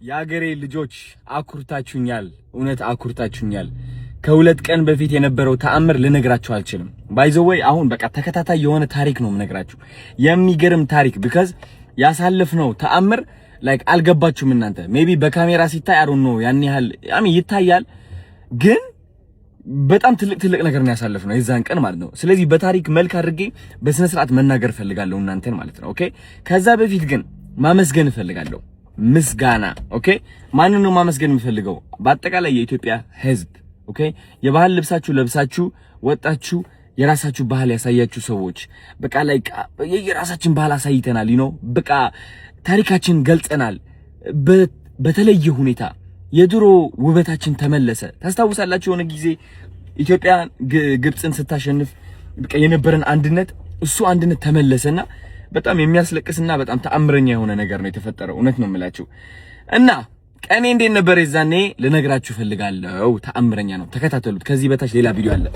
የአገሬ ልጆች አኩርታችሁኛል፣ እውነት አኩርታችሁኛል። ከ2 ቀን በፊት የነበረው ተአምር ልነግራችሁ አልችልም። By the way፣ አሁን በቃ ተከታታይ የሆነ ታሪክ ነው የምነግራችሁ፣ የሚገርም ታሪክ፣ because ያሳለፍነው ተአምር like አልገባችሁም እናንተ። Maybe በካሜራ ሲታይ፣ I don't know፣ ያን ያህል I mean ይታያል፣ ግን በጣም ትልቅ ትልቅ ነገር ነው ያሳለፍነው የዛን ቀን ማለት ነው። ስለዚህ በታሪክ መልክ አድርጌ በስነ ስርዓት መናገር እፈልጋለሁ እናንተን ማለት ነው። Okay፣ ከዛ በፊት ግን ማመስገን እፈልጋለሁ። ምስጋና፣ okay። ማንን ነው ማመስገን የምፈልገው? በአጠቃላይ የኢትዮጵያ ሕዝብ፣ okay። የባህል ልብሳችሁ ለብሳችሁ ወጣችሁ የራሳችሁ ባህል ያሳያችሁ ሰዎች፣ በቃ like የራሳችን ባህል አሳይተናል፣ በቃ ታሪካችን ገልጸናል። በተለየ ሁኔታ የድሮ ውበታችን ተመለሰ። ታስታውሳላችሁ? የሆነ ጊዜ ኢትዮጵያ ግብፅን ስታሸንፍ በቃ የነበረን አንድነት፣ እሱ አንድነት ተመለሰና በጣም የሚያስለቅስና በጣም ተአምረኛ የሆነ ነገር ነው የተፈጠረው። እውነት ነው የምላችሁ። እና ቀኔ እንዴት ነበር የዛኔ ልነግራችሁ ፈልጋለሁ። ተአምረኛ ነው። ተከታተሉት። ከዚህ በታች ሌላ ቪዲዮ አለ።